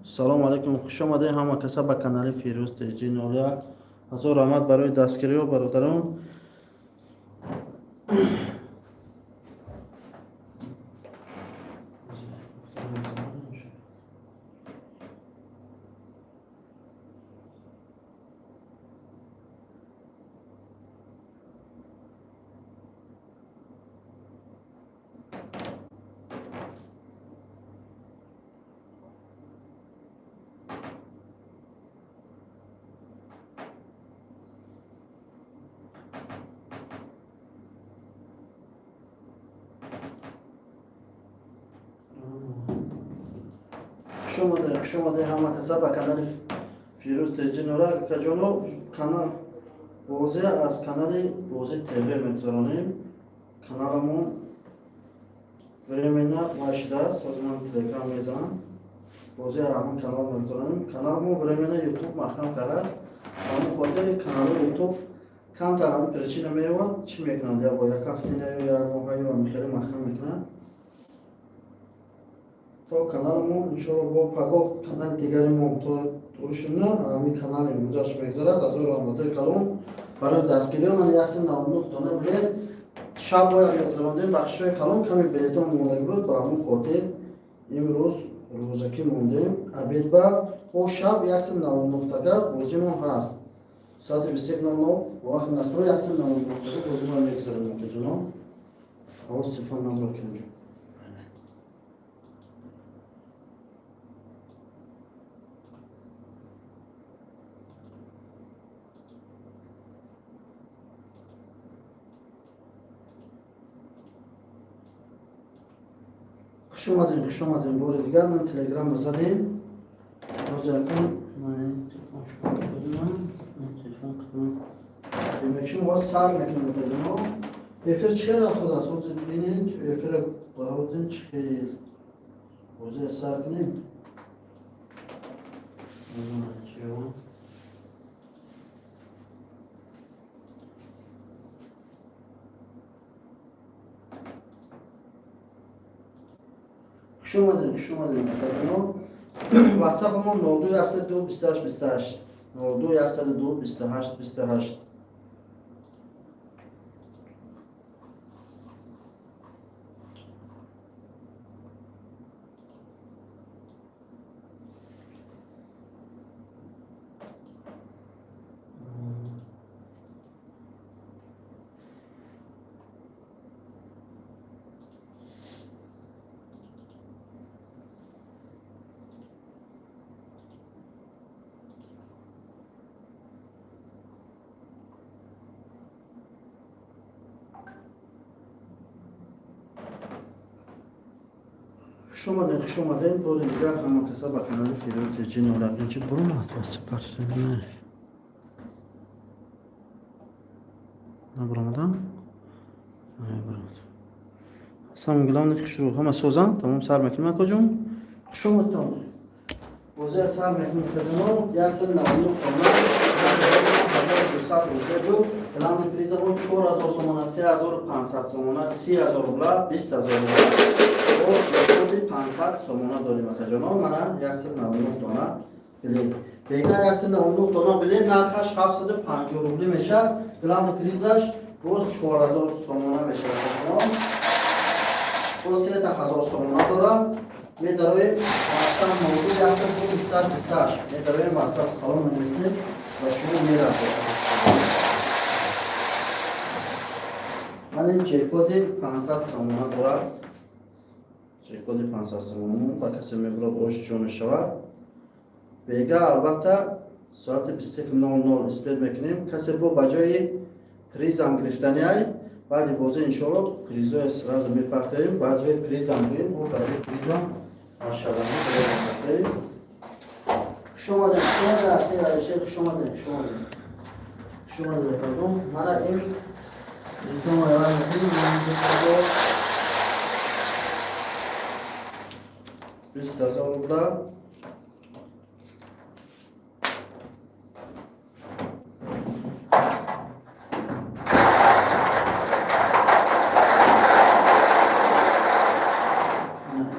Салому алайкум, хуш омадед ҳама каса ба канали Фирӯз ТЖ 01. Ҳазор раҳмат барои дастгириҳо, бародарон. Хуш омадед, хуш омадед ҳама каса ба канали Фирӯз ТЖ 01. Акаҷоно, канал бозӣ аз канали Бозӣ ТВ мегузаронем. Каналамон временно вай шудааст. Ҳозир ман Телеграм мезанам. Бозӣ ҳамон канал мегузаронем. Каналамон временно Ютуб маҳкам кардааст. Ба ҳамон хотири каналҳои Ютуб камтар ҳамон причина меёбад, чӣ мекунанд, як бо як ҳафтина ё як моҳа ё хеле маҳкам мекунанд то каналамон, иншоалло, бо пагоҳ канали дигари мо то рӯшина ҳамин канали гузашт мегузарад. Азор раҳматҳои калон барои дастгириҳо. Ман 199 дона билет шаб бояд мегузарондем. Бахшишҳои калон, ками билетҳо мондагӣ буд, ба ҳамон хотир имрӯз рӯзакӣ мондем. Обед ба бо шаб 199 тага бозимон ҳаст. Соати 21:00 бо вақти насро 199 тага бозимон мегузаронем, акаҷоно. Ҳавоз телефон набро кунҷо. Хуш омадем, хуш омадем бори дигар. Ман Телеграмма задем. Ҳозир акун телефон телефон қитман боз сар мекунем, акаҷоно. Эфир чӣ хел рафтодааст? Ҳозир бинед эфира, ҳозир чӣ хел ҳозир сар кунем. Чиё? Хуш омадем, хуш омадем, акаҷоно. Ватсапамон 02 102 28 28, 02 102 28 28. Хуш омадем, хуш омадем бори дигар ҳама каса ба канали Фирӯз ТЖ 01. Инчи буромад, набуромадам. Самое главное, хушрӯ ҳама созам. Тамом, сар мекунем, акаҷон. Хуш омадтон. Бозия сар мекунем, акаҷоно. 199 тона 1200 рубля буд. Главный призамон 4000 сомона, 3500 сомона, 30 000 рубля, 20 000 рубля бо ҷои 500 сомона дорем, акаҷоно. Мана 199 дона билет. Бега 199 дона билет нархаш 750 рубли мешавад. Главный призаш боз 4000 сомона мешавад, акаҷоно. Боз 3000 сомона дорад. Медароем WhatsApp 02 102 28 28. Медароем WhatsApp, салом менависем ва шумо меравед. Ман ин ҷекпоти 500 сомона дорад. Ҷекпоти 500 сомона ба касе мебурад, ош ҷо мешавад. Бега албатта соати 21:00 успеть мекунем. Касе бо ба ҷои призам гирифтаниай, баъди бозӣ, иншоалло, призоя сразу мепартоем. Ба ҷои призам гӯем, бо ба ҷои призам машалла. Хуш омадед, хуш омадед, акаи Алишер, хуш омадед, хуш омадед, хуш омадед, акаҷон. Мана ин призома мекунем. 20 000 рубла.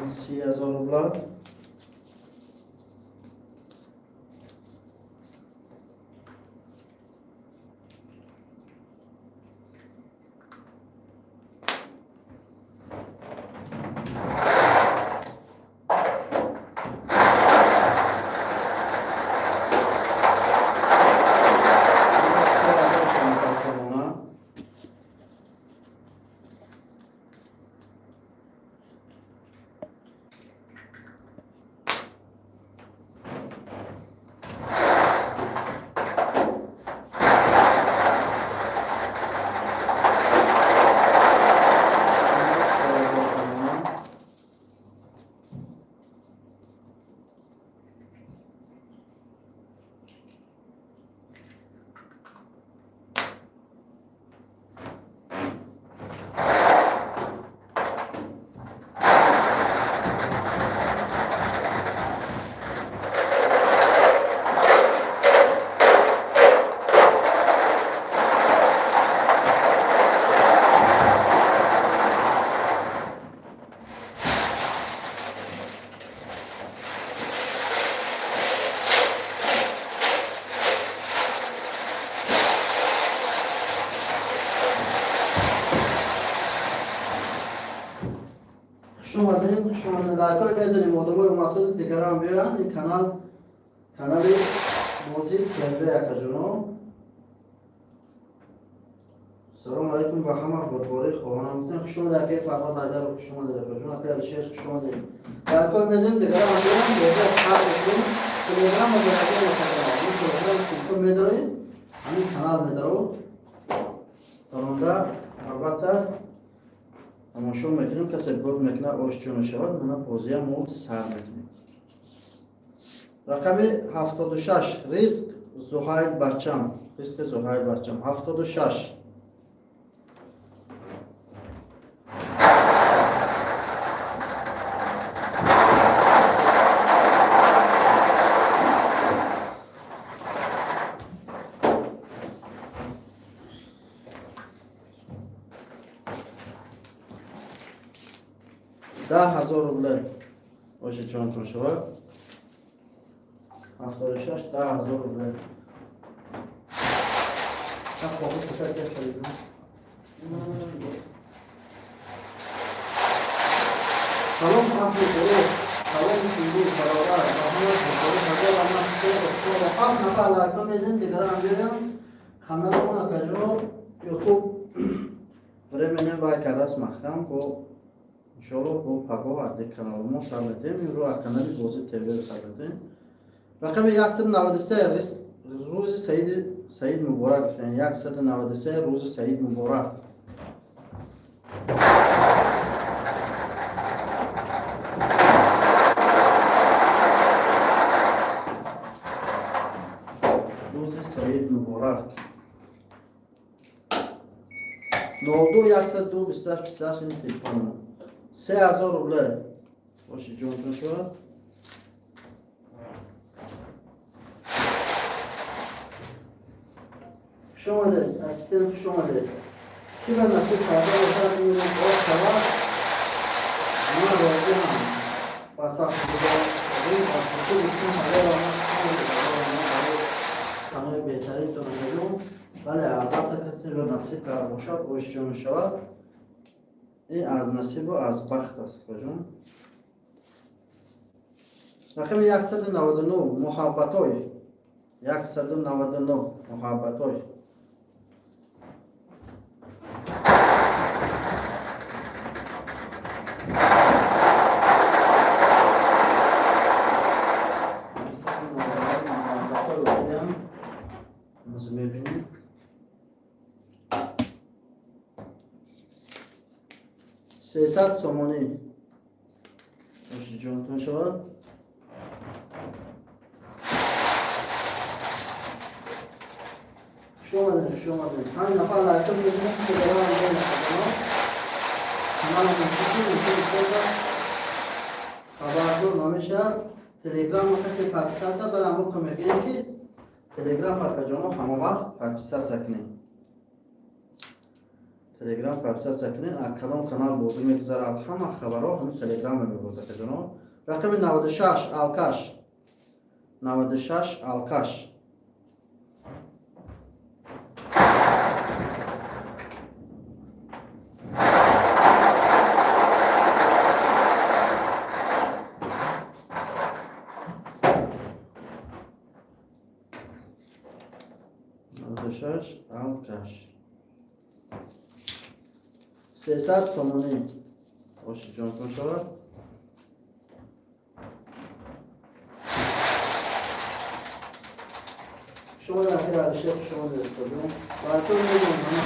30 000 рубла. Хуш омадед, хуш омадед. Лайкҳои мезанем, одамои масъули дигарам биёянд. Ин канал канали Бозӣ ТВ, акаҷоно. Салому алайкум ба ҳама бурдборӣ хоҳонам. Хуш омадед, акаи Фарҳод Ҳайдаров, хуш омадед, акаҷон, акаи Алишер, хуш омадед. Лайкҳои мезанем, дигарам биёянд, бозӣ сар мекунем. Телеграм мозараҷон, акаҷоно. Ин телеграм ссылка медароед, ҳамин канал медаровад. Дар албатта тамошо мекунем, касе бурд мекунад, ош ҷо мешавад. Мана, бозия мо сар мекунем. Рақами 76, Ризқ Зуҳайл бачам, Ризқи Зуҳайл бачам, 76. 10 000 рубле, оши ҷонтон шавад. 76, 10 000 рубле. Коғиз сифат харидам. Салом, аҳли гурӯҳ, салом, синду бародар, ба ҳама ҳазору ҳазор раҳмат. Ҳафт нафар лайкҳо мезанем, дигарам биёям. Каналамон, акаҷо, Ютуб временно вай кардааст, маҳкам. Бо иншоалло, бо пагоҳ ади каналамон сар медиҳем. Имрӯз аз канали Бозӣ ТВ сар медиҳем. Рақами 193, рӯзи саиди Саид Муборак гуфтан, 193, рӯзи Саид Муборак. Рӯзи Саид Муборак. 02 102 28 28, ин телефонмо. 3000 рубле, боши ҷонтон шавад. Хуш омадед, ассистент, хуш омадед. Ки ба насиб карда бошад, ин рӯз ош шавад, ман розиам. Ба сахтгузорӣ аз хушӣ гуфтем. Ҳазор раҳмат, барои панои беҳтаринтон мегӯм. Бале, албатта, касеро насиб карда бошад, ош ҷон шавад. Ин аз насибу аз бахт аст, акаҷон. Рақами 199, Муҳаббатой, 199, Муҳаббатой. Муҳаббатой гуфтем, мебинем. 300 сомонӣ, оши ҷонтон шавад. Хуш омадед, хуш омадед. Панҷ нафар лайка мезанем, каналамон хабардор намешавад. Телеграм касе подписаться, бара ҳамоқа мегӯем, ки Телеграм, акаҷоно, ҳама вақт подписаться кунед. Телеграм подписаться кунед, аз кадом канал бозӣ мегузарад, ҳама хабарҳо ҳамин Телеграм мебозад, акаҷоно. Рақами 96, Алкаш, 96, Алкаш. 96, Алкаш, 300 сомонӣ, оши ҷонтон шавад. Шумо дар Алишер, хуш омадед, устодон. Лайкҳо мегӯям, ҳама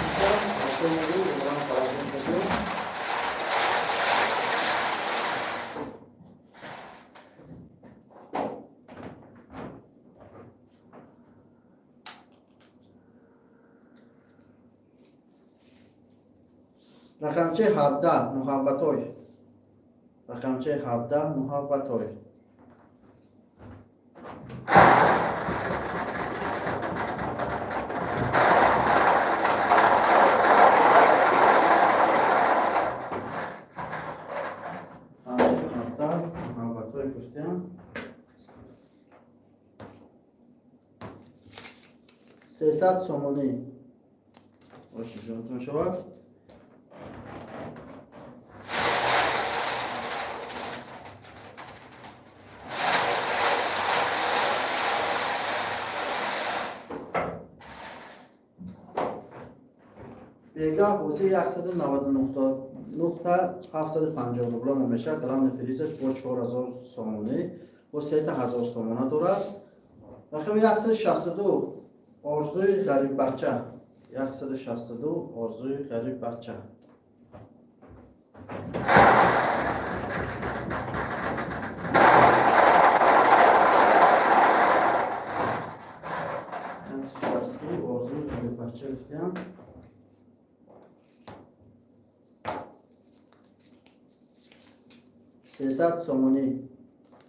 лайкҳо мегӯям, дигарам таваҷҷӯҳ мекунем. Рақамчаи 17, Муҳаббатой, рақамчаи 17, Муҳаббатой. 17, Муҳаббатой гуфтем, 300 сомонӣ, оши ҷонтон шавад. Бегаҳ бозӣ 199 та 750 рубла мо мешавад. Главный призаш бо 4000 сомонӣ, бо 3000 сомона дорад. Рақами 162, Орзуи ғариббача. 162, Орзуи ғариббача. Орзуи ғариббача гуфтям. 300 сомонӣ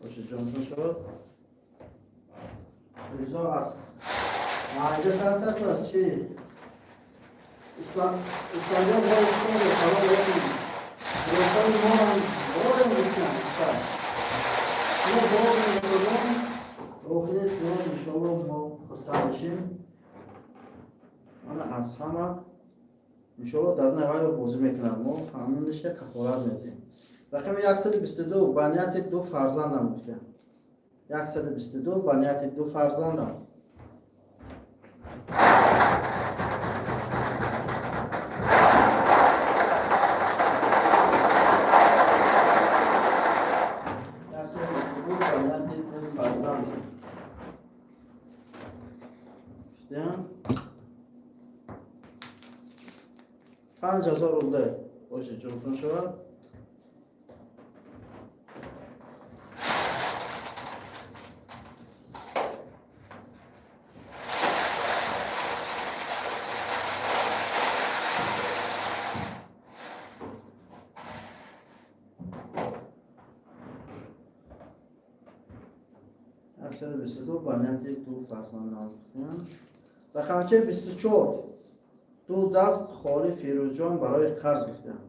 бошед, ҷонтон шавад. Ризо аз маҳаҷа сарт аст, аз чи? Исламҷон, салом алейкум. Рӯзҳои мо ҳам борем гуфтам. Мо борем, охират боз иншоалло мо хурсанд мешем. Мана аз ҳама иншоалло дар навайро бозӣ мекунад, мо ҳаминашта кафолат медиҳем. Рақами 122, ба нияти ду фарзандам гуфтем. 122, ба нияти ду фарзандам. 122, ба нияти ду фарзандам гуфтем. 5000 рубле бошед, ҷонтон шавад. 122, ба нияти ду фарзандам. Рақамчаи 24, ду даст холи Фирӯзҷон барои қарз гирифтам.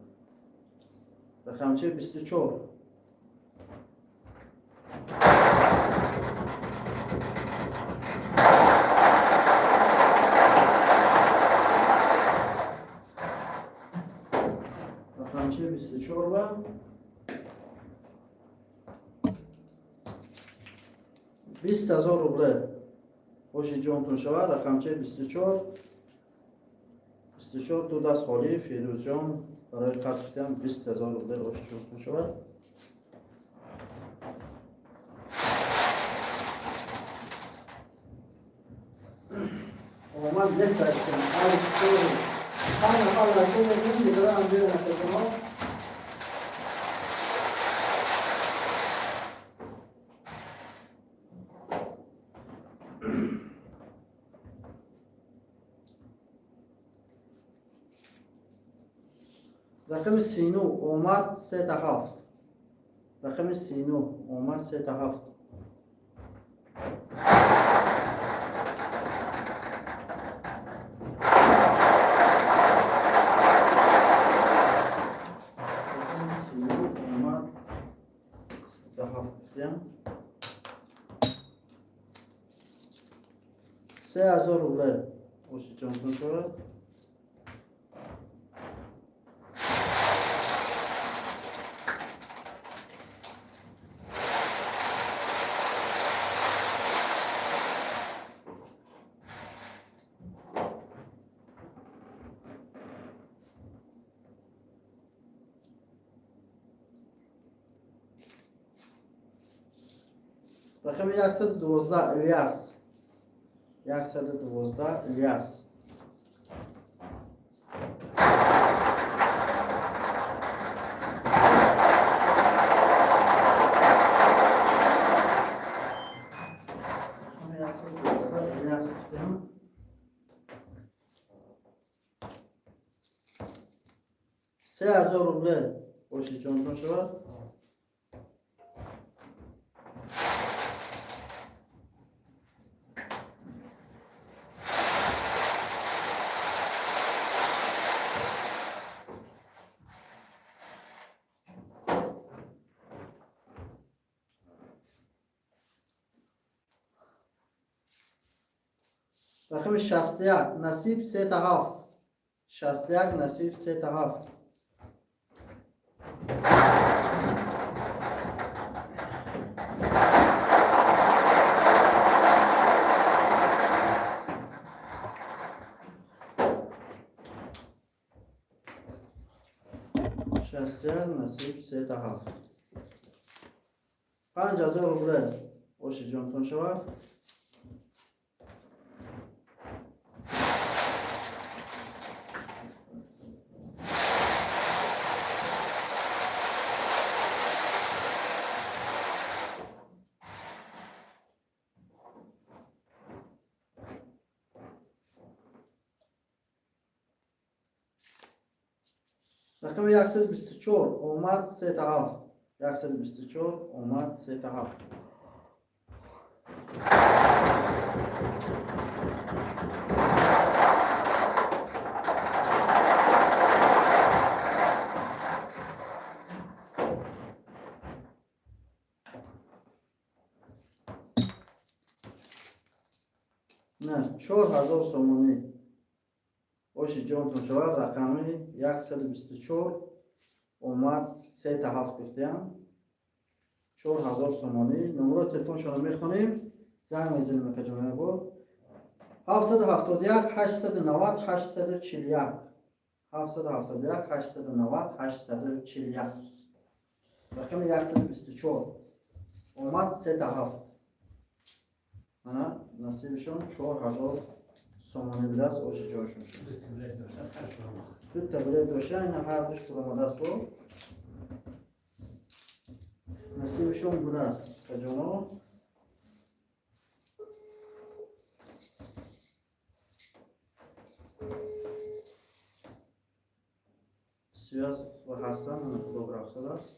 Рақамчаи 24. Рақамчаи 24 ва 20 000 рубле боши, ҷонтон шавад. Рақамчаи 24, 24, ду даст холӣ Фирӯзҷон барои қарз гирифтам, 20 000 рубле боши, ҷонтон шавад. Омад нест. Ҳар нафар лакун мекунем, дигара анҷои накардам. Рақами 39 омад, сета ҳафт. Рақами 39 омад, сета ҳафт. Рақами 39 омад, сета ҳафт гуфтем. 3000 рубле боши, ҷонтон шавад. Рақами 112, Ильяс. 112, Ильяс. Рақами 112, Ильяс гуфтем. 3000 рубле боши, ҷонтон шавад. Рақами 61, Насиб, сета ҳафт. 61, Насиб, сета ҳафт. 61, насиб 3 7. 5000 рубле оши ҷонтон шавад. Рақами 124 омад 3 7. 124 омад 3 7. На 4000 сомонӣ оши ҷонтон шавад. Рақами 124 омад 3 7 гуфтаям, 4000 сомонӣ. Номерои телефоншонро мехонем, занг мезанем, акаҷон, якбор: 771 890 841, 771 890 841. Рақами 124 омад 3 7. Ана насибишон 4000 сомонӣ будааст. Оши ҷойшон шуд. Дута билет дошта, ина ҳардуш буромадааст, бо насибишон будааст, акаҷоно. Связь ва ҳастанд, мана худо рафтадааст.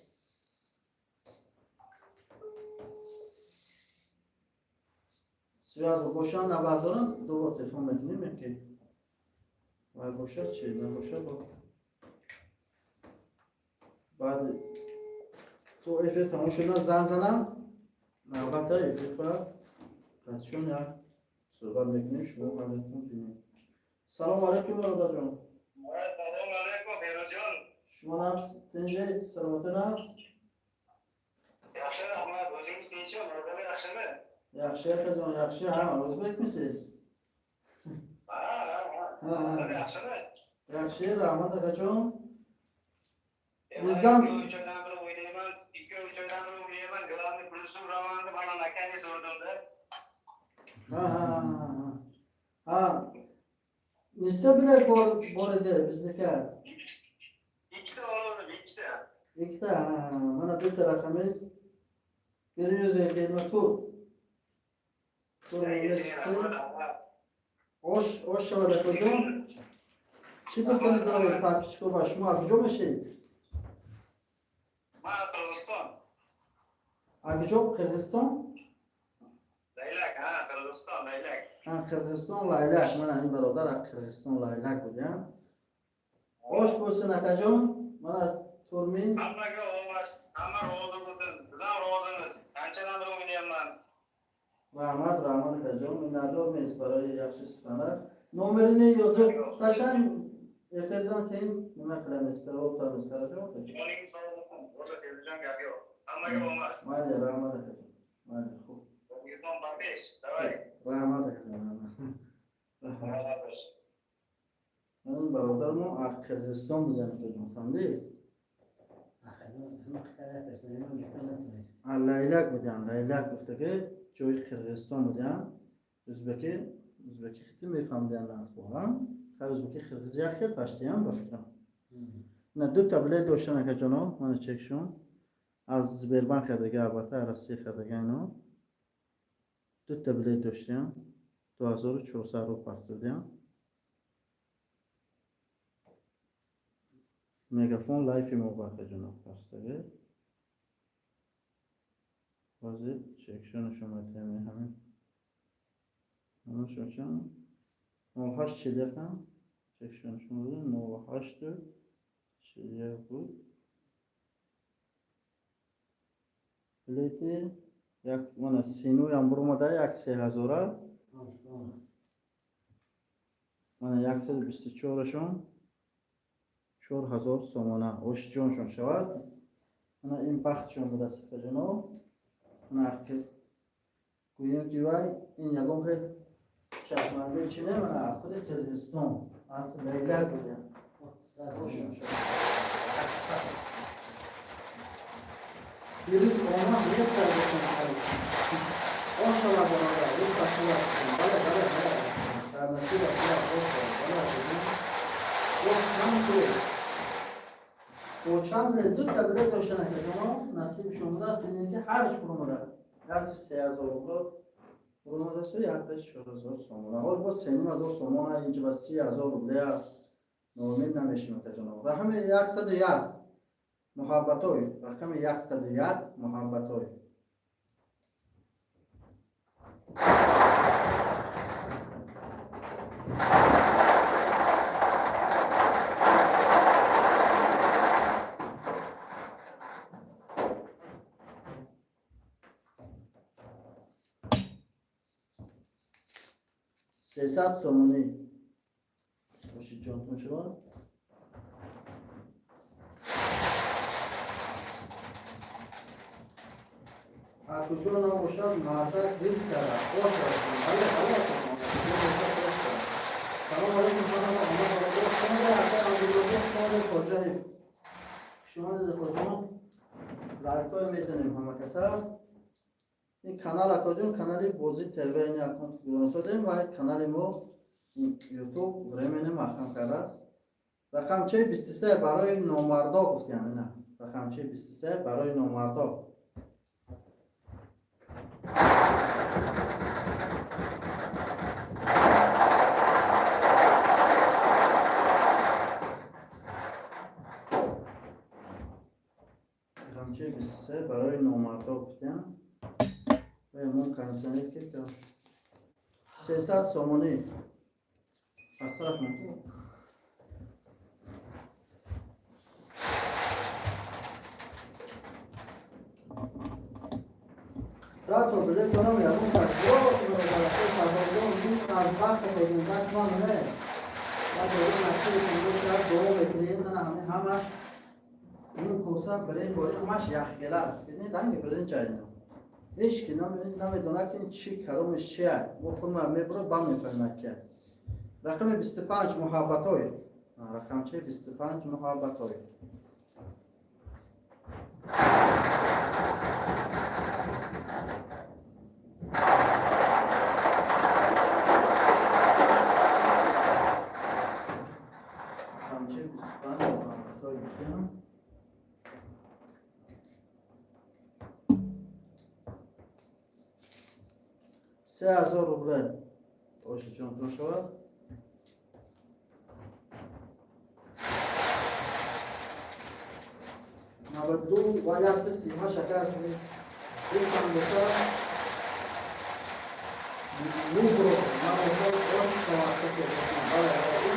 Связь бошанд, набардоранд, дубор телефон мекунем, яке вай бошад, чи набошад, баъд то эфир тамом шудан занг занам. Албатта, эфир ба қатшон як суҳбат мекунем, шумо ҳаматон бинед. Салому алайкум, бародарҷон. Салом алейкум, Берозҷон. Шумо нафс тинҷед, саломатӣ, нафс? Yaxshi, rahmat. O'zingiz tinchmi? Mazali yaxshimi? Yaxshi, akajon, yaxshi. Ha, o'zbekmisiz? Ha. Ha. Mazali yaxshimi? Yaxshi, rahmat, akajon. Ikki uch oydan beri o'ynayman, 2-3 oydan beri o'ynayman. Главный plyusi uraman deb mana наконец urdimda. Ha, nechta bilet bor edi bizniki? Ikkita oldim, ikkita. Ikkita. Ha, mana bitta raqamingiz 124 to'rt chiqdi. Osh шавад, акаҷон. Чӣ гуфтани доред подписчико ба шумо? А куҷо мешед? Man Qirg'iziston. А куҷо? Қирғизистон? Laylak, ha, Qirg'iziston, Laylak. Ha, Qirg'iziston, Laylak. Mana ин бародар аз Қирғизистон, Лайлак будям. Osh bo'lsin, akajon. Mana 4000. Hammaga omad, hamma rozi bo'lsin. Biz ham rozimiz. Qanchadan beri o'ynayapman. Rahmat, rahmat, akajon. Minnatdormiz барои yaxshi suxanlar. Nomerini yozib tashlang, efirdan keyin nima qilamiz, перевод qilamiz, хорошо, akajon? Joningiz sog' bo'lsin. Bo'ldi, Feruzjon, gap yo'q. Hammaga omad. Mayli, rahmat, akajon, mayli, xo'p. O'zbekiston ba pesh. Давай. Rahmat, akajon, rahmat, rahmat. Rahmat bo'lsin. Mana бародармо аз Қирғизистон будан, akajon, фаҳмидӣ? Аз Лайлак будан. Лайлак гуфта, ки ҷои Қирғизистон будан. Ӯзбеки хити мефаҳмидан ҳа, ӯзбеки, қирғизи як хел паштиям, ба фикрам. На дута билет доштан, акаҷоно. Мана чекшон, аз Сбербанк хардага, албатта, Россия хардага. Ино дута билет доштиям, 2400 рубл партидиям. Мегафон Лайфи мо ба, акаҷоно, партидаги. Ҳозир чекшонашон метаем. Ҳамин ҳамашон чанд? 08 41 чекшонашон буд, 08 41 буд. Билети як мана синуям буромада, як 3000-а. Мана 124-ашон 4000 сомона. Ошиҷоншон шавад. Мана ин бахтшон будааст, акаҷоно. Мана гӯем, ки вай ин ягон хел чашманди чи не, мана худи Қирғизистон, аз Лайлак будем. Ошон шавад. Дирӯз омад, нест. Ошала, бародар, рӯз ашула. Бале, бале, бале, дар насиб ашула. Ошала, бале. Боз кам шуд бо чанд билет, дута билет дошта накардам. Насиби шумо дидем, ки ҳарч буромада, як 3000 рубл буромадасту, як 4000 сомона. Ҳол боз 3500 сомона, инҷа ба 30 000 рубле аст. Ноумед намешем, акаҷоно. Рақами 101, Муҳаббатой. Рақами 101, Муҳаббатой. 300 сомонӣ бошид, ҷонтон шуд. Аз куҷо набошад, мардак риск карда. Бошад, бале, бале. Салом алейкум, хоҷаев, шумо хоҷон. Лайкҳое мезанем ҳама каса. Ин канал, акоҷон, канали Бозӣ ТВ. Ин аккаунт гузоштадем ва канали мо Ютуб временно маҳкам кардааст. Рақамчаи 23, барои номардо гуфтям. Ина рақамчаи 23, барои номардо. Рақамчаи 23, барои номардо гуфтям. Мо кондиционер ки 300 сомонӣ аз тараф мумкин. 10 то билет дорам, ягон кас аз вақт даст ман не дуо мекунед. Мана ҳамин ҳамаш ним коса биринҷ бори, ҳамаш яххела. Ранги биринҷ айна, ҳеҷ ки намедонад, ки ин чӣ, кадомеш чия. Мо худма мебурад, бам мефаҳмад ки. Рақами 25, Муҳаббатой. Рақамчаи 25, Муҳаббатой. Рақамчаи 25, Муҳаббатой гуфтем. 3000 рубле ошиҷонтон шавад. 92 ва 138. Агар гуфтам боша, лубро набошад, ош шавад. Бале,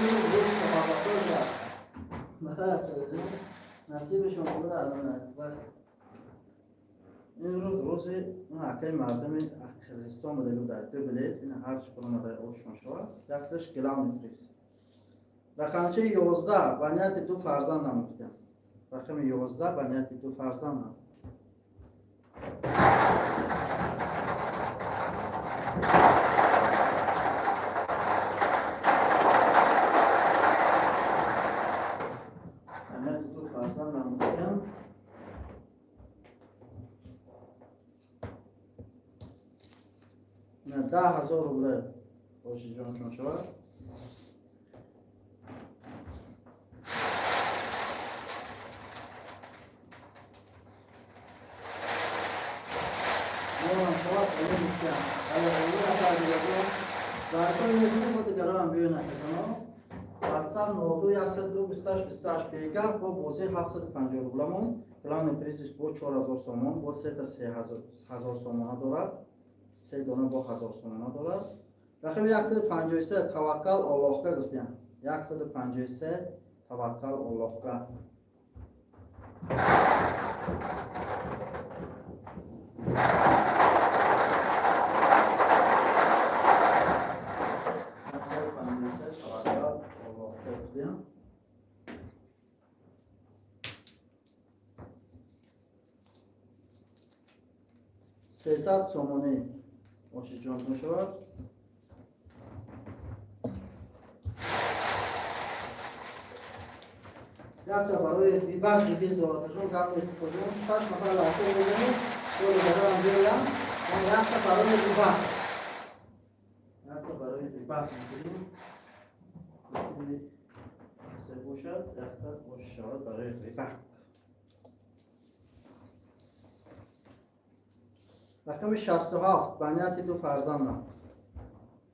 ин рӯз муҳаббатой. Насибашон буда. Ин рӯз рӯзи акаи мардуми Қирғизистон буда. Дар ду билет ин ҳарчи буромада, ошон шавад. Яксаш главный приз. Рақамчаи 11, ба нияти ду фарзандам гуфтям. Рақами 11, ба нияти ду фарзандам. Ба нияти ду фарзандам гуфтям. 10 000 рубле боши, ҷоншон шавад. Шавад. Лайкҳои мекунем, бо дигароам биёнакадано. WhatsApp 02 102 28 28. Бегаҳ бо бозии 750 рубламон. Главный призиш бо 4000 сомон, бо сета 3000 сомона дорад, се дона бо 1000 сомона дорад. Рақами 153, Таваккал Оллоҳга гуфтям. 153, Таваккал Оллоҳга. 153, Таваккал Оллоҳга гуфтям. 300 сомонӣ ошиҷонтон шавад. Якта барои рибак дигил зораташон гап нест, куҷон шаш нафар лайко мезанед, бародарам биёям. Якта барои рибак. Якта барои рибак мегирем. Насиби се бошад, якта бош шавад барои рибак. Рақами 67, ба нияти ду фарзандам.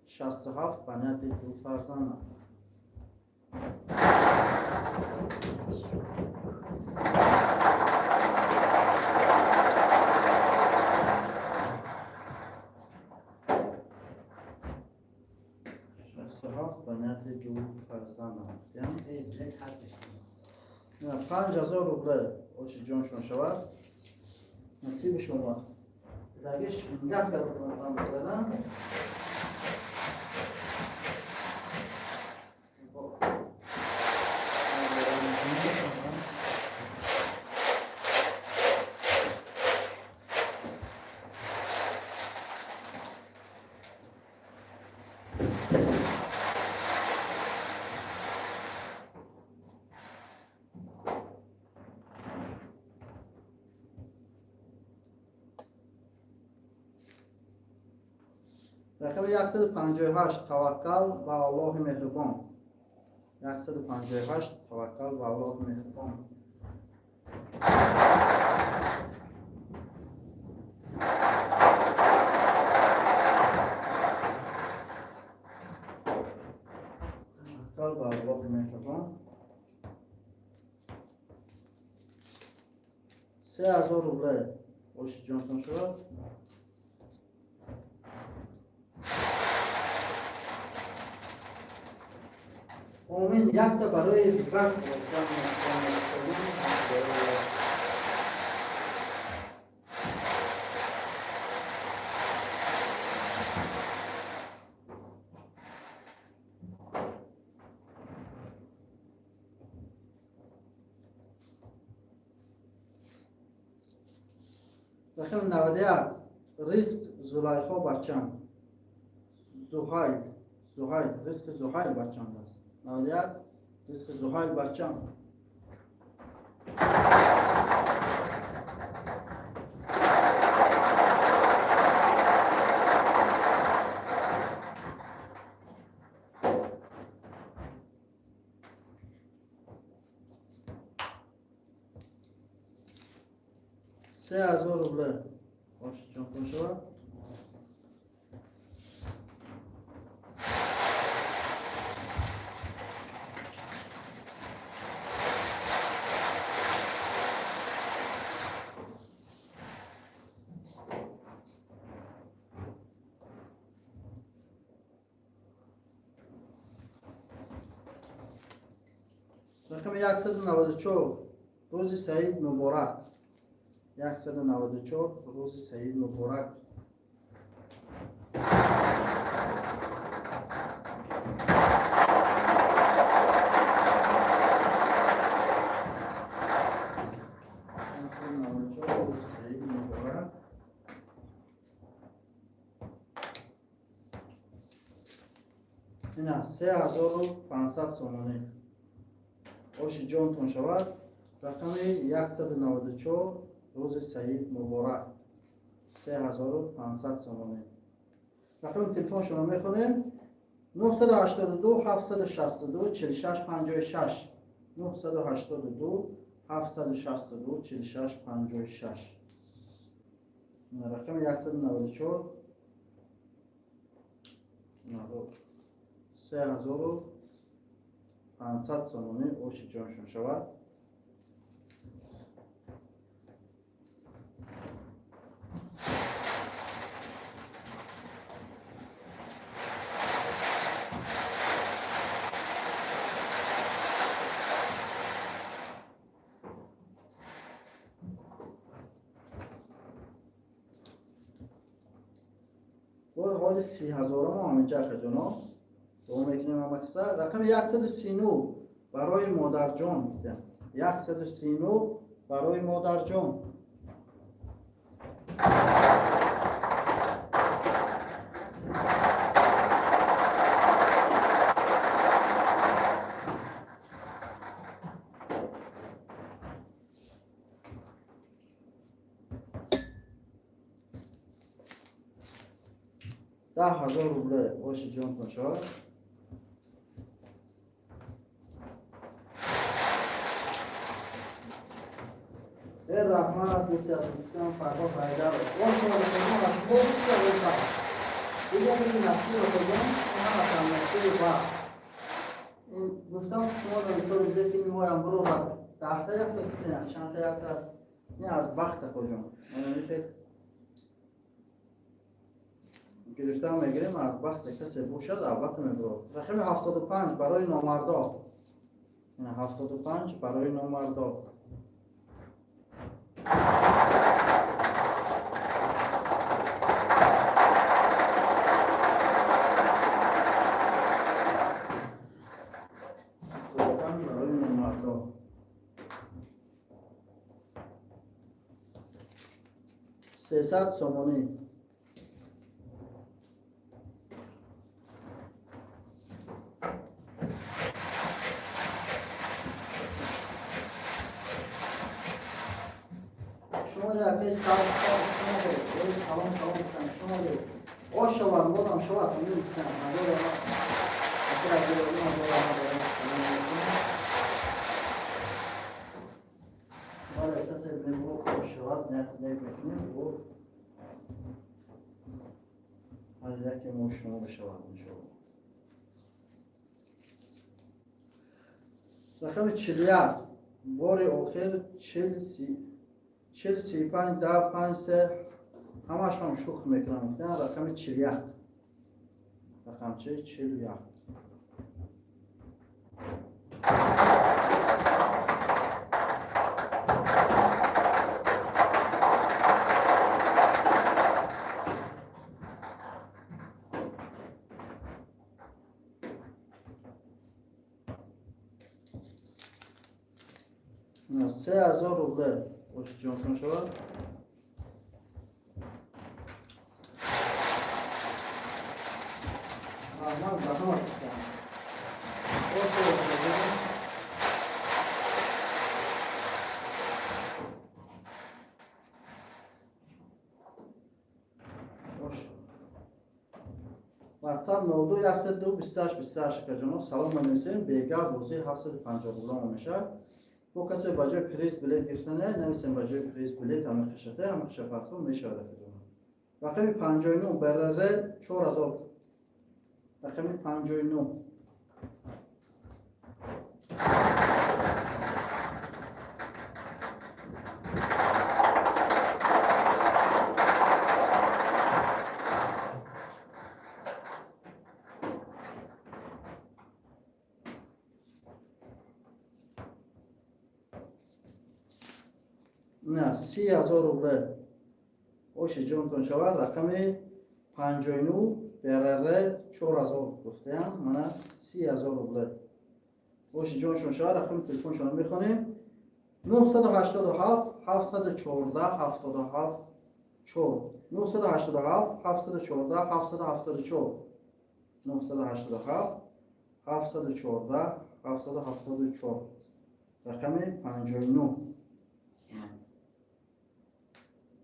67, ба нияти ду фарзандам. 67, ба нияти ду фарзандам. 5000 рубле, оши ҷоншон шавад. Насиби шумо. Дагиш газ кардам. Рақами 158, таваккал ба Аллоҳи меҳрубон. 158, таваккал ба Аллоҳи меҳрубон. Таваккал ба Аллоҳи меҳрубон. 3000 рубле, оши ҷонтон шавад. Омин, якта барои рибак. Рақами 91, ризқ Зулайхо бачам. Зуҳайл, Зуҳайл, ризқи Зуҳайл бачам аст. 91, ризқи Зуҳайл бачам. 3000 рубле, оши ҷонтон шавад. Рақами 194, рӯзи Саид муборак. 194, рӯзи Саид муборак. 194, рӯзи Саид муборак. Ина 3500 сомонӣ. Оши ҷонтон шавад. Рақами 194, рӯзи Саид муборак. 3500 сомонӣ. Рақами телефоншонро мехонем: 982 762 46 56, 982 762 46 56. Рақами 194, 3500 сомонӣ, оши ҷоншон шавад. Боз ҳоли 30 ҳазорамо ҳаминҷа, акаҷоно, дуо мекунем ҳама каса. Рақами 139, барои модарҷон. 139, барои модарҷон. 10 000 рубле. Оши ҷонтон шавад. Э, раҳмат, дӯсти азиз, гуфтам Фарҳод Ҳайдаров. Оши шумо. Дигар насиб ҷон, ҳаматан насиби бахт. Ин гуфтам, шумо мисол биде, ки моям бирорад 10 та якта, гуфтем чандта якта. Ин аз бахта, хоҷон. Гирифтан мегирем, аз бахте касе бошад, албатта мебирорад. Рақами 75 барои номардо, 75 барои номардо. Барои номардо 300 сомонӣ. Шумо якай салом, салом гуфтан, шумо ош шавад, бозам шавад. Гуфтан ҳазор бале, касе мебуро ош шавад, мекунем бо ҳар яке мо шумо бишавад, иншоалло. Рақами 41 бори охир 40 35 10 5 3, ҳамаш ман шӯх мекунам. Рақами 41, рақамчаи 41. 3000 рубле. Оши ҷонтон шавад. Раҳмат ба ҳама. Ош. Ош. WhatsApp 02 102 28 28, акаҷоно, салом менависем. Бега бозии 750 рубла мешавад. Бо касе ба ҷои приз билет гирифтане, нависем, ба ҷои приз билет ҳама хишате, ҳама хишапартон мешавад, акаҷоно. Рақами 59 БРР 4000, рақами 59. На 30 000 рубле. Оши ҷонтон шавад. Рақами 59 БРР 4000 гуфтаям, мана 30 000 рубле. Оши ҷоншон шавад. Рақами телефоншонро мехонем: 987 714 77 4, 987 714 774, 987 714 774, рақами 59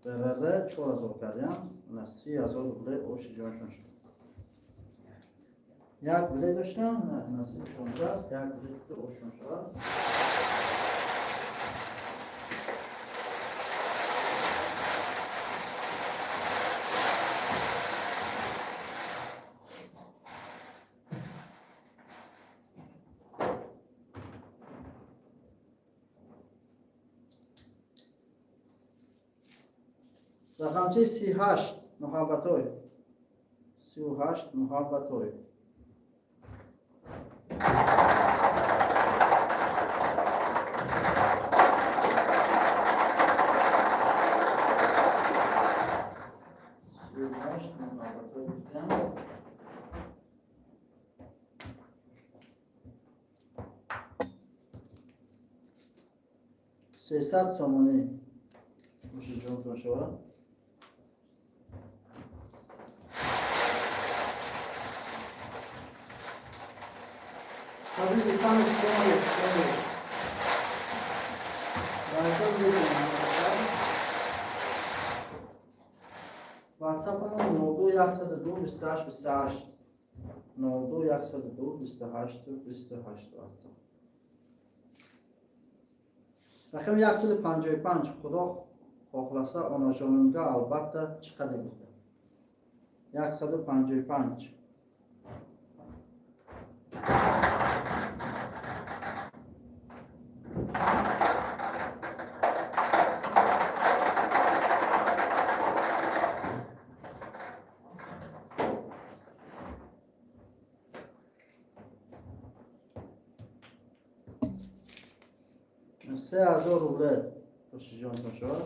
БРР 4000 кардям, на 30 000 рубле. Оши ҷоншон шуд. Як билет доштам, насибшон будааст, як билет ошон шавад. Рақамчаи 38 муҳаббатой, 38 муҳаббатой. 38 муҳаббатой гуфтам. 300 сомонӣ. Оши ҷонтон шавад. Табрик ислами, шумо шумо. Баракат. Ватсапамон 02 102 28 28, 02 102 28 28 ватсап. Рақами 155, худо хоҳласа, онаҷонимга албатта чиқади гуфта. 155. 3000 рубле ошиҷонтон шавад.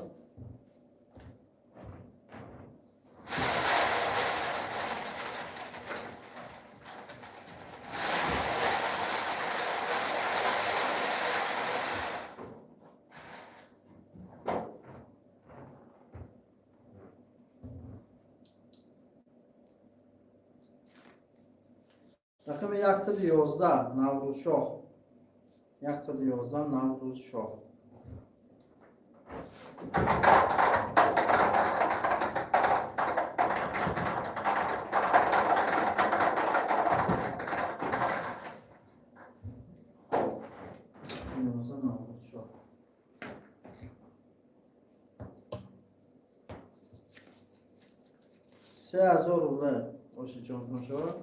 Рақами 111, Наврӯзшоҳ. 111, Наврӯзшоҳ. 11, Наврӯзшоҳ. 3000 рубле ошиҷонтон шавад.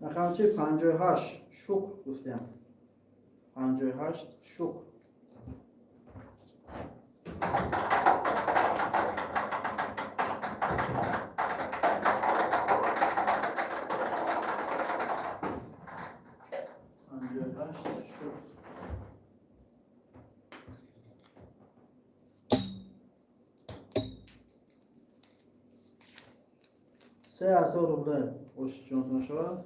Рақамчи 58, Шукр гуфтем. 58, Шукр. 58, Шукр. 3000 рубле ошиҷонтон шавад.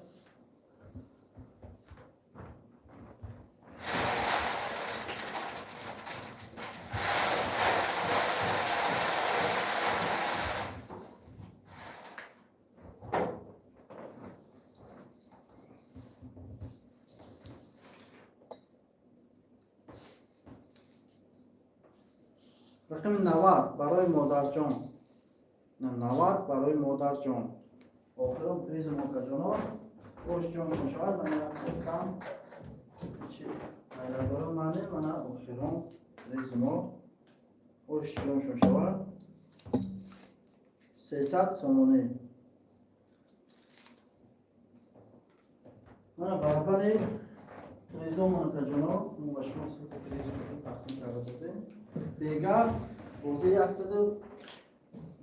Рақами 90, барои модарҷон. 90, барои модарҷон. Охирон призи мокаҷоно ошҷоншон шавад. Ман гуфтам, чи ғайрадора мане. Мана охирон призи мо ошҷоншон шавад, 300 сомонӣ. Мана баробари призо, монакаҷоно, мо ба шумо сифати призи тақсим карда додем. Бега бозии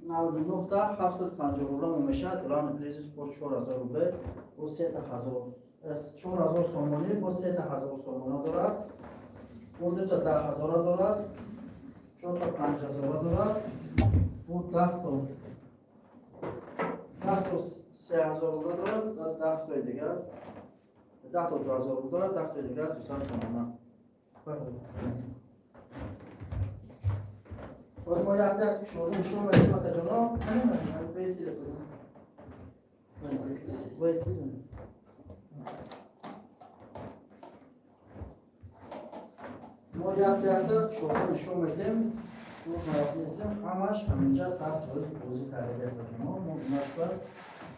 199-та 750 рубла мо мешавад. Главный приз бо 4000 рубле, бо сета ҳазор, 4000 сомонӣ, бо сета ҳазор сомона дорад, бо дута 10 000-а дорад, чорта 5000-а дорад, бо 10 то 3000 рубла дорад ва 10 тои дигар, 10 то 2000 рубла дорад, 10 тои дигар 200 сомона. Боз мо як як шода нишон медиҳем, акаҷоно. Бетид. Бетид. Мо як якта шода нишон медиҳем. Мо нестем, ҳамаш ҳаминҷа 100% бозӣ карда, акаҷоно. Мо инашба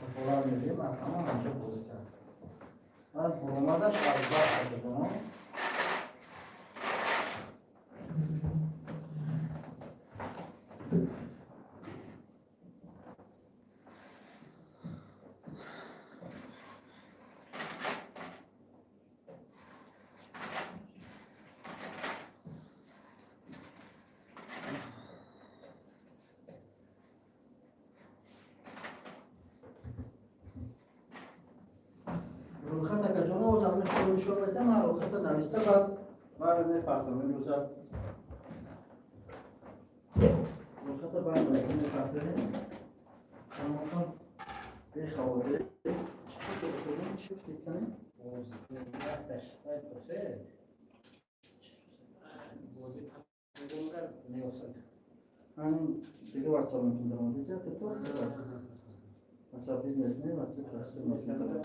кафолат медиҳем, ҳама ҳаминҷа бозӣ кард. Баъд буромадаш аз баъд, акаҷоно. Рӯйхат, акаҷоно, озам нишон медиҳам. Ман рӯйхата нависта, баъд ман мепартам имрӯза рӯйхата, баъд нависта мепартарем. Шумоҳо бехавотир. Чӣ фикр кунем? Якташ бояд бошед. Бозӣ. Ҳамин дига WhatsApp мумкин даромадида, ки то WhatsApp бизнес не, WhatsApp простой мессенджер.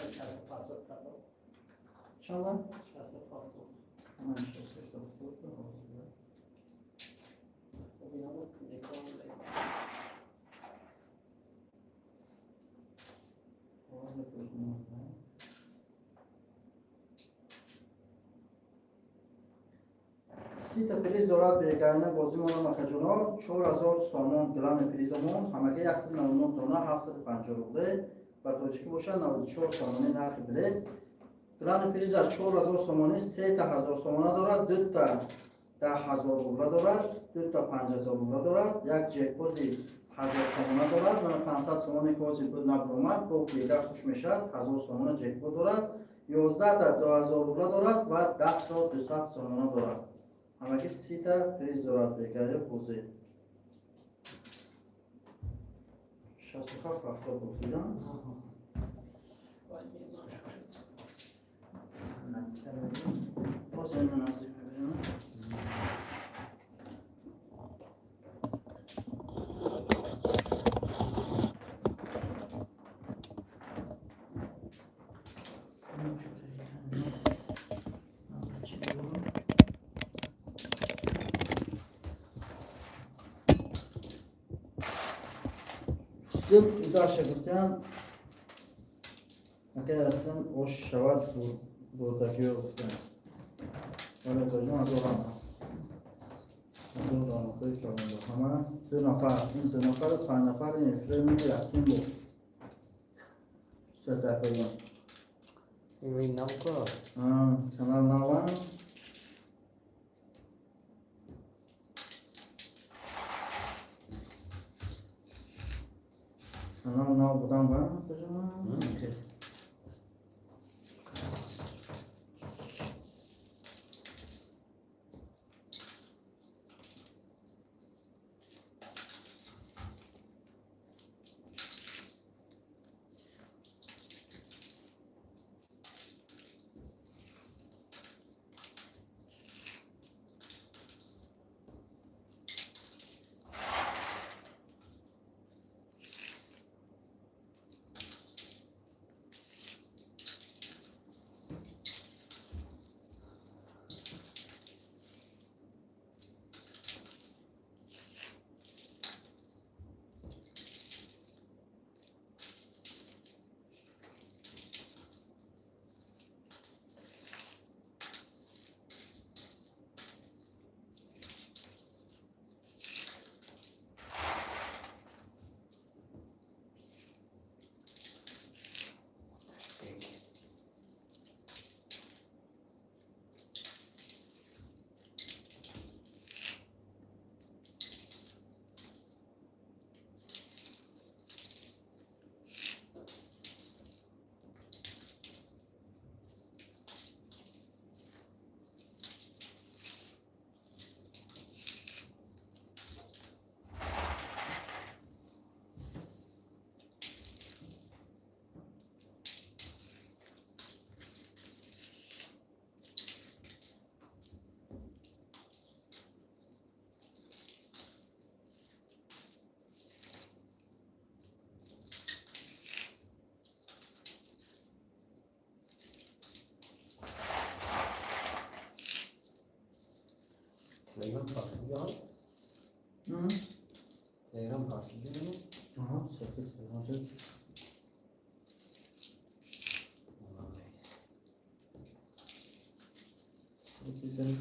Чанд вақт? Ҳа, 67, ҳозир. Ҳозир ko'rdim. 30 та приз дорад бегайна бозимона, акаҷоно. 4000 сомон главный призамон. Ҳамагӣ 199 дона, 750 рубле, ба тоҷикӣ бошад 94 сомонӣ нархи билет. Главный приз аз 4000 сомонӣ, сета 1000 сомона дорад, дута 10 000 рубла дорад, дута 5000 рубла дорад, як ҷекпоти 1000 сомона дорад. Мана 500 сомоне ки ҳозир буд, набуромад, бо бега хуш мешавад, 1000 сомона ҷекпот дорад, 11-та 2000 рубла дорад ва 10-та 200 сомона дорад. Ҳамагӣ 30-та приз дорад бегари бозӣ. 67 70 гуфтидам. Боз ина наздик мебинам. Зуд удаша гуфтан, акай аслан ош шавад, бурдагиё гуфтан. Вале акаҷон, ҳазор раҳмат, ҳазор раҳматҳои калон ба ҳама. Ду нафар, ин ду нафару панҷ нафар ин эфири якум буд. Чата, акаҷон. Канал навам. Канал нав будам ба, акаҷон. Телеграм паст ҳа? Телеграм паст дидем. Аҳа, сафед Телеграм шуд. Молодец. Сафед.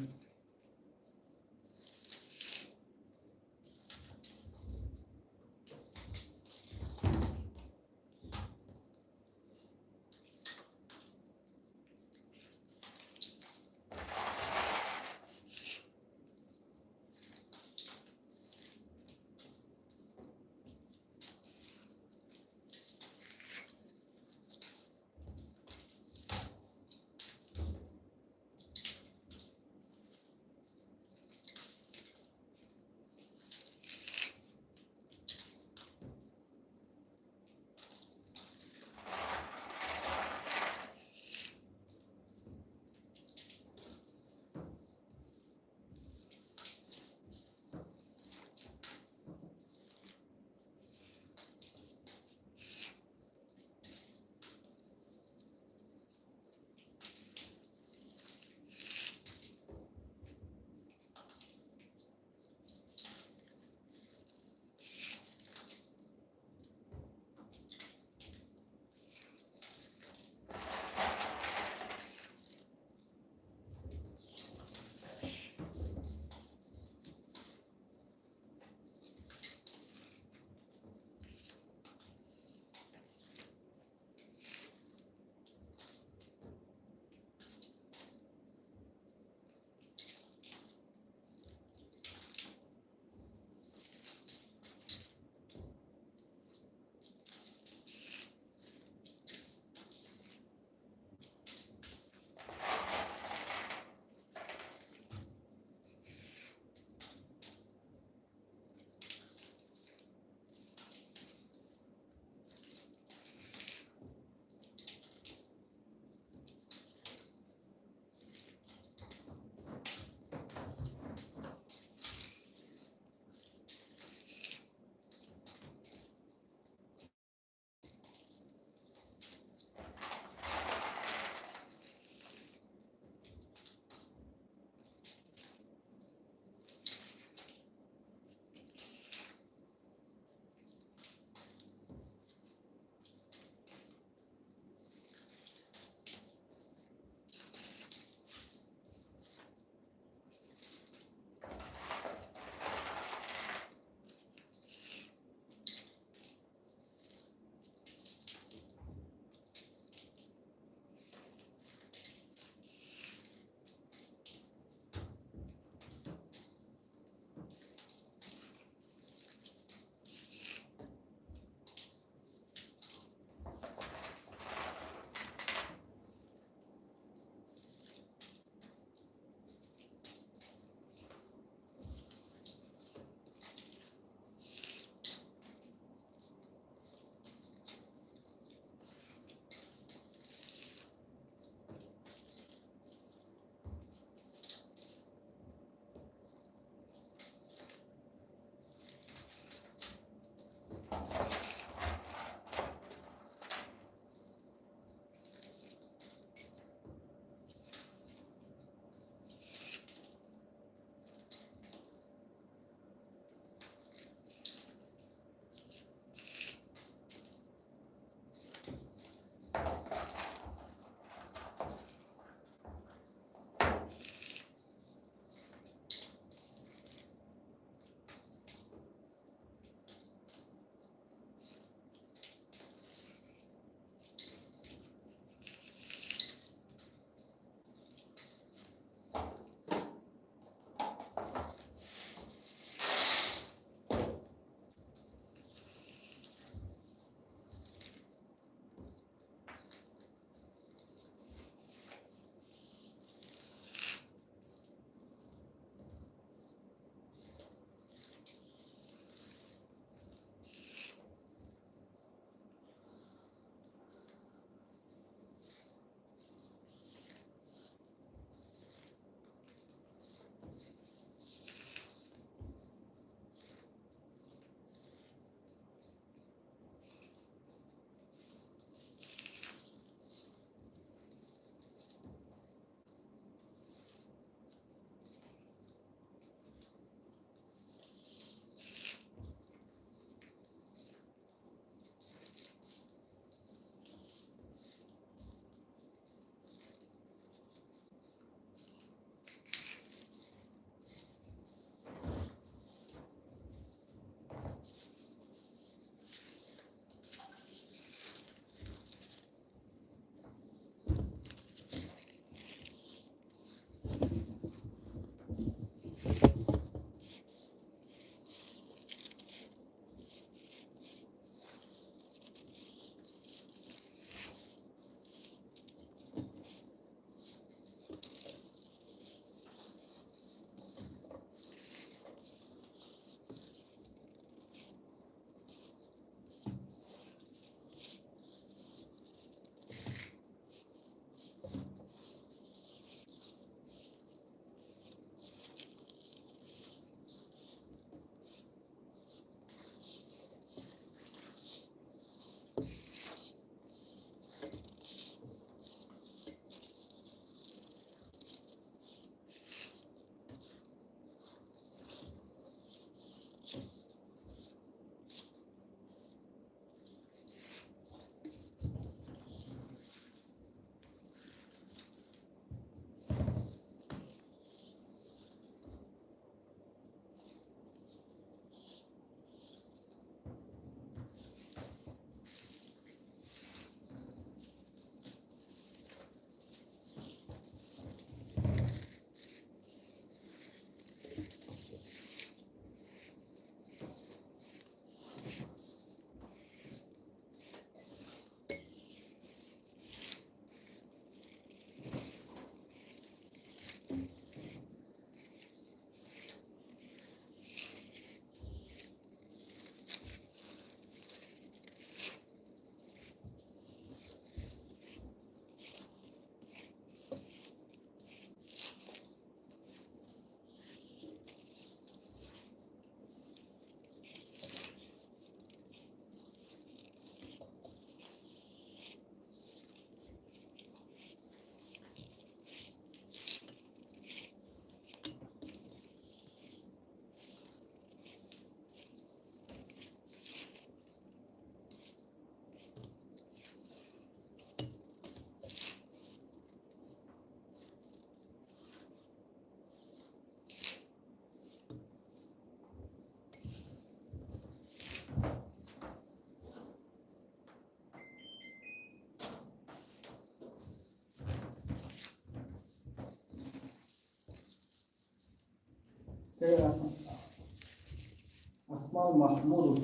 Акмал Маҳмудов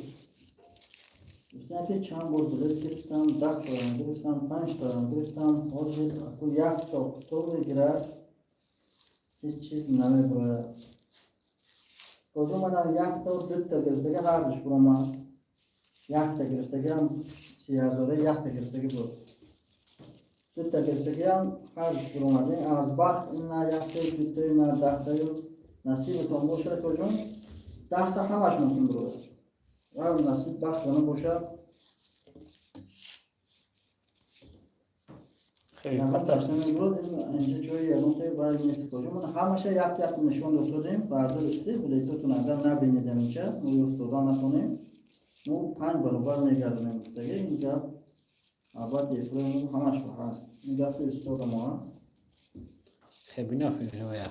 гуфтан, ки чанд бор билет гирифтам, 10 тоям гирифтам, панҷтоям гирифтам, ҳозир аку якто китоб мегирад, ҳеҷ чиз намебурояд. Боз омадам, якто дута гирифтага, ҳардуш буромад. Якта гирифтагиам 30 ҳазора, якта гирифтагӣ буд, дута гирифтагиам ҳардуш буромад. Ин аз бахт, ин на яктаю, дутаю, на 10таю, насибатон бошад, акоҷон, 10та ҳамаш мумкин бурояд ва насиб бахт бана бошад. Хеле ягон карта. таш намебурод, инҷа ҷои ягонтаи вай нест, акоҷон. Мана ҳамаша як як нишон додем. Бардористи билетотон, агар набинедам, инҷа мо ёфтода натонем, мо панҷ баробар мегардонем гуфтаги. Ин гап албатта эфирои мо ҳамаш ҳаст, ин гапи устода мо ҳаст. Хеле бино хеле.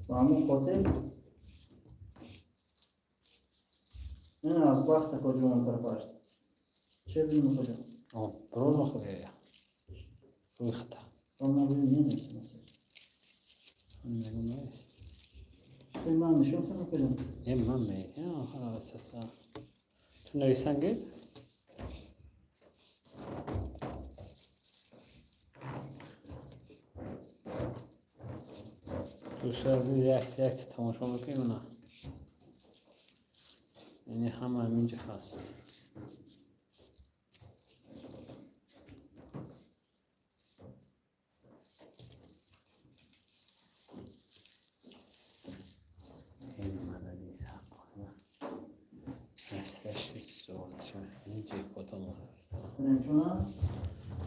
Ба ҳамон хотир ин аз бахт, акоҷон, он тарафаш че бинем, акоҷон? О, броно хеле. Рӯи хата. Ма бинем, немешам. Мегум нест. Ман нишон кардам, акоҷон. Е, ман мегам, охир асаса. Ту нависанги? Дӯстои азиз, якта якта тамошо мекунем на. Яъне ҳама ҳаминҷа ҳаст. Ин мадади ҳаққона. Асташи суол ин ҷекота мо. Каримҷона.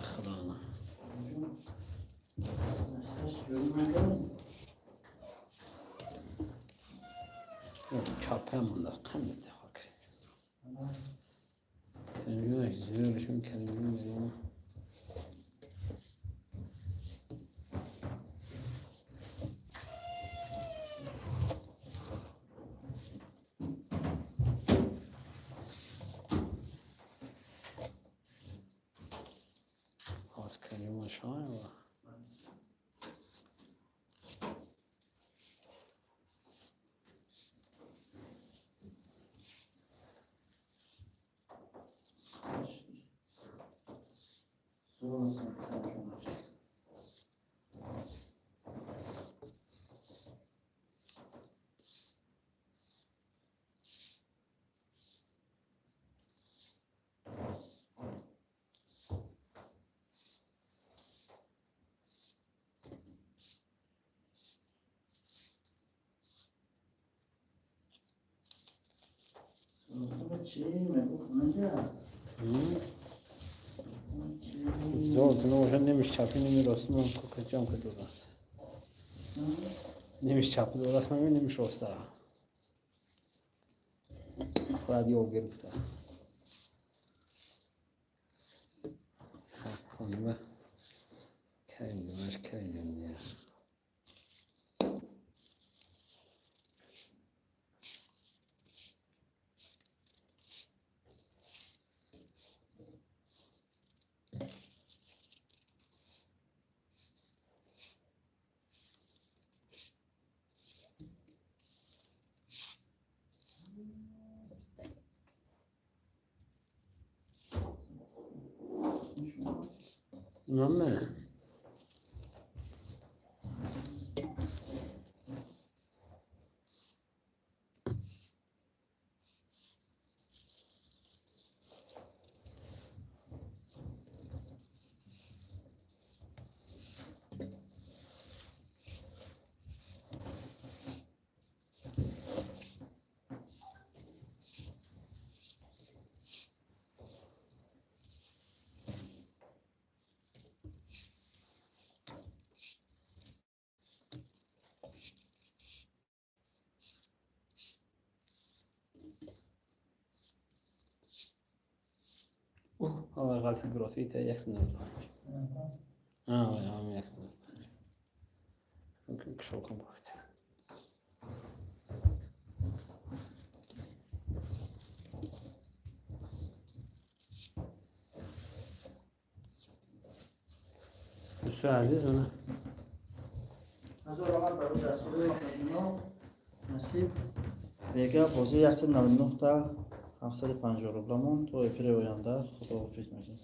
Худо. Асташ ҷӯрӣ накардем. Чапа мондааст, қандай хор карем. Каримҷонаш зӯрашон, Каримҷон мегӯям. Ҳоз Каримҷон шоева. Суол ҳастам, Каримҷонаш. Чӣ мегуфт ҳаминҷа? Чӣ? Зор набошад, немиш чапи, неми рости, ман кӯкаҷам ка додааст. Немиш чапи додааст, ман немиш роста. Худат ёб гирифта. Хонima Каримҷонаш, Каримҷон дия. Имаме. Ух, ғалти бирот, ита 195. А, 195. Кшокам бирот. Дӯстои азиз, ана Ҳазор раҳмат барои дастгирии махазино. Насиб. Бега бозӣ 199 та 750 рубламон. То эфири оянда худоҳофиз мегӯем.